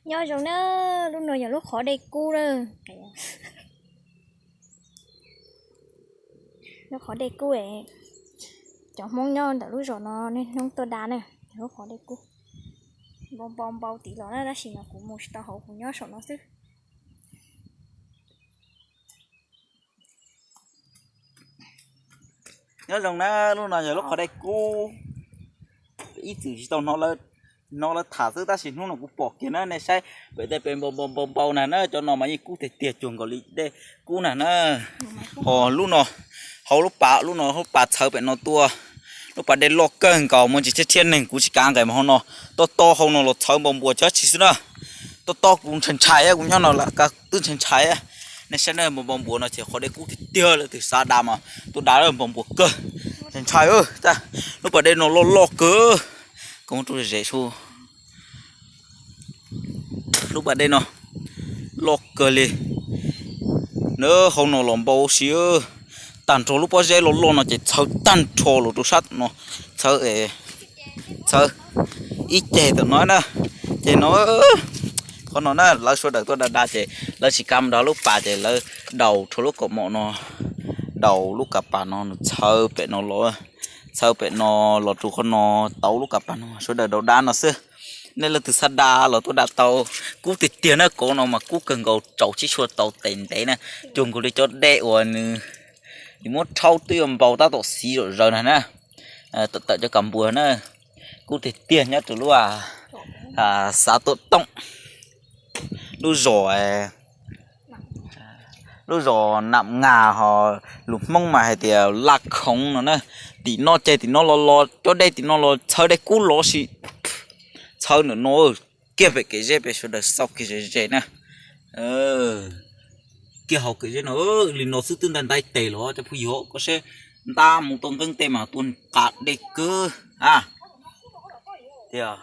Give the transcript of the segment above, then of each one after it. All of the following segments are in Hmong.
Nyob zoo na, lub no yog lub qhov dej kub na. Lub qhov dej kub, cov Hmoob nyob ntawm lub zos no niaj hnub tuaj da na. Lub qhov dej kub npau npau npau tid los na, tab sis mas kuv mus tsis tau hauv, kuv nyob saum no xwb. Nyob zoo na, lub no yog lub qhov dej kub, ib txwm tsis tau hnov lawv tham xwb, tab sis hnub no kuv pom kiag na, nej saib pem tej pem npau npau npau npau na na, cov no mas yeej kub tiag tiag, cuag nkaus li dej kub na na. Ho lub no, hauv lub pas, lub no lub pas txhawv pem no tuaj, lub pas dej loj kawg nkaus, muaj ntsis thiab thiab neeg, kuv tsis kav nqes mus hauv no, tob tob hauv no los txhawv npau npuas tsis xwb na. Tob tob kuv ntshai ntshai, kuv nyob no lam kav twb ntshai ntshai. Nej saib na, npau npau npuas no ces qhov dej kub tiag tiag, lawv twb xav da mas tuaj da, npau npuas kawg. Ntshai ntshai, lub pas dej no loj loj kawg, koj muab rub ze ze su. Lub pas dej no loj kawg li. Na, hauv no los npau si, tag nrho lub pob zeb loj loj no ces txhawv tag nrho los rau sab no, txhawv, txhawv ib ceg tom no na. Ces no, qhov no na, lawv sawv daws tuaj da da ces lawv tsis kam mus rau lub pas ces lawv daus rau lub kaus mom no, daus lub kav pas no nws txhawv pem no los, txhawv pem no los rau qhov no, tau lub kav pas no sawv daws daus da no xwb. Nej leej twg xav da los tuaj da tau. Kub tiag tiag na, kaus no mas kub kawg nkaus, tsaus tsis tshua tau tes ntev na, cuag nkaus li cov dej uas nws muab rhaub twb yuav npau tab tom xiv zom zaws na na. Tawm tawm cov kav npuas na, kub tiag tiag, nyob rau lub Xav Tuam Toom, lub zos, lub zos Nam Ngas, ho lus Hmoob mas hais tias Laj Khoov no na. Tim no ces tim no los los cov dej tim no los txhawv dej kub los si, txhawv ntawm no kiag pem kev zeb pem, sawv daws xauj kiag ze ze na. Kiag hauv kev zeb no li no xwb twb ntai ntaib tes los cov phooj ywg, koj saib ntab mus tau nqeeb tej mas tuaj nqa dej kawg a. Tias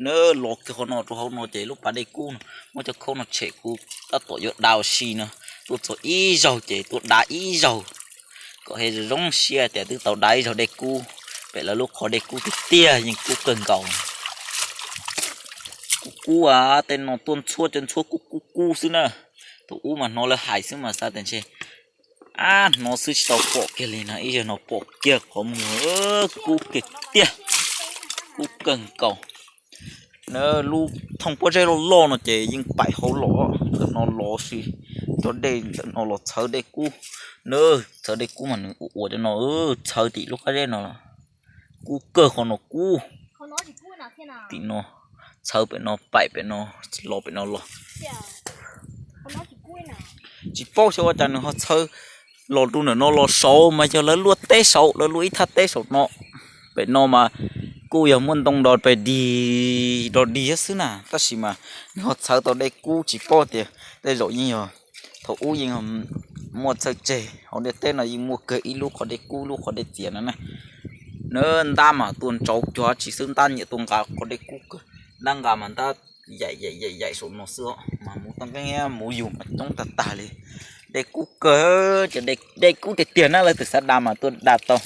na, los kiag qhov no rau hauv no ces lub pas dej kub no, muab cov khaub no tshem, kuv tab tom yuav da ua si no. Tuaj txog ib zaug ces tuaj da ib zaug kom he zoo zoo siab tias twb tau da ib zaug dej kub pem lawv lub qhov dej kub tiag tiag, yeej kub kawg nkaus. Kub kub a, tej no tuaj ntxhua cov ntxhua kub kub kub xwb na. Thaum ub mas hnov lawv hais xwb mas xav tias ntshe ab hnov xwb tsis tau pom kiag li na, ib zaug no pom kiag qhov muag, kub kiag tiag, kub kawg nkaus. Na, lub thooj pob zeb loj loj no ces yeej paim hauv los, ntawm no los si, cov dej ntawm no los txhawv dej kub. Na, txhawv dej kub mas nws ua ua cov no, txhawv tim lub qab zeb no, kub kawg qhov no kub. Tim no, txhawv pem no, paim pem no, los pem no los. Tsis paub xyov ua cas nws ho txhawv los rau ntawm no los saud mas yog lawv luaj teb saud, lawv luaj ib thaj teb saum no. Pem no mas kuj yog muaj ntoo do pes dig do dig xwb na, tab sis mas nws ho txhawv tau dej kub, tsis paub tias tej zaum yeej yog thaum ub yeej muaj txhawj tseg. Hauv ntiaj teb no yeej muaj kawg ib lub qhov dej kub, lub qhov dej txias no na. Na, ntab mas tuaj ntsauv cuag tsis xwb, ntab nyiam tuaj nqa qhov dej kub kawg. Ntab nqa mas ntab yaim yaim yaim saum no xwb os, mas mus toj nqeeb mus yug mas coob tag tag li. Dej kub kawg, ces dej kub tiag tiag na, lawv twb xav da mas tuaj da tau.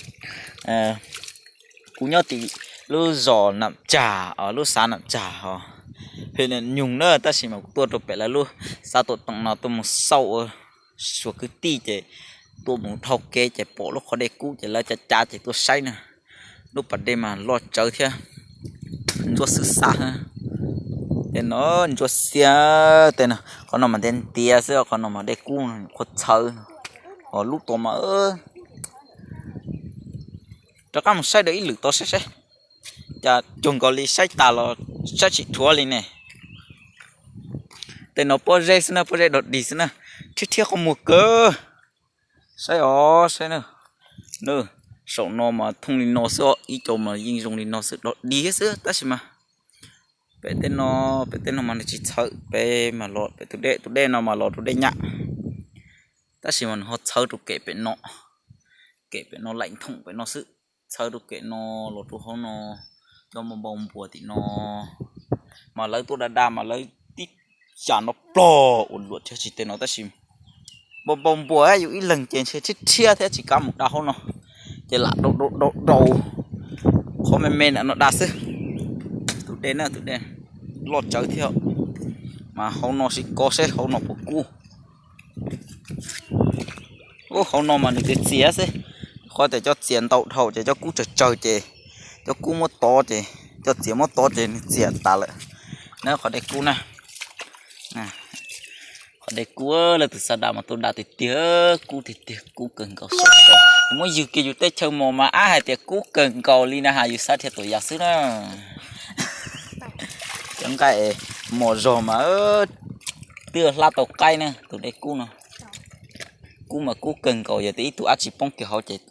Kuv nyob tim lub zos Nam Tsag, lub xav Nam Tsag, hwm Nam Nyoog na, tab sis mas kuv tuaj rau pem lawv lub xav Tuam Toom no tuaj mus xauj ua suav kwv tij ces tuaj mus dhau kev ces pom lub qhov dej kub ces lawv cav cav ces tuaj saib na. Lub pas dej mas loj tsawv thiab ntsuab xwb xab. Tej no ntsuab xiab, tej no qhov no mas ntiav ntiav xwb, qhov no mas dej kub qhuav txhawv. Ho lub tod mas rov qab mus saib dua ib lwm tod saib saib, cas cuag nkaus li saib tas los saib tsis dhuav li ne. Tej no pob zeb xwb na, pob zeb dog dig xwb na, rhiab rhiab qhov muag kawg. Saib os, saib na, saum no mas thooj li no xwb, ib co mas yeej zoo li no xwb, dog dig xwb, tab sis mas pem tej no, pem tej no mas nws tsis txhawv, pem mas los pem tus dej, tus dej no mas los rau dej nyab, tab sis mas nws ho txhawv rau kem pem no, kem pem no laim thoom pem no xwb, txhawv rau kem no los rau hauv no, cov npau npau npuas tim no mas lawv tuaj da da mas lawv tib xyam no plog ua luam thiab tsis tej no, tab sis npau npau npuas yus ib leeg ces ntshe rhiab rhiab thiab tsis kam mus da hauv no, ces lam dau dau dau dau qhov me me ntawm no da xwb. Tus dej na, tus dej loj tsawv thiab. Mas hauv no sib kob seb hauv no puas kub. Ub, hauv no mas nws txias txias xwb. Qhov tias cov txias ntau dhau ces cov kub tsawg tsawg ces cov kub muab tov ces, cov txias muab tov ces nws txias tas lawm. Na qhov dej kub na. Qhov dej kub, leej twg xav da mas tuaj da tiag tiag, kub tiag tiag, kub kawg nkaus. Yus muab ywg kiag yus teb chaws mos mas ab hais tias kub kawg nkaus li na has, yus xav dhia tuam yas xwb na. Cov nqaij mos zog mas twb hlab tau qaib na tus dej kub no. Kub mas kub kawg nkaus, yog tias ib tug ab tsi poob kiag hauv ces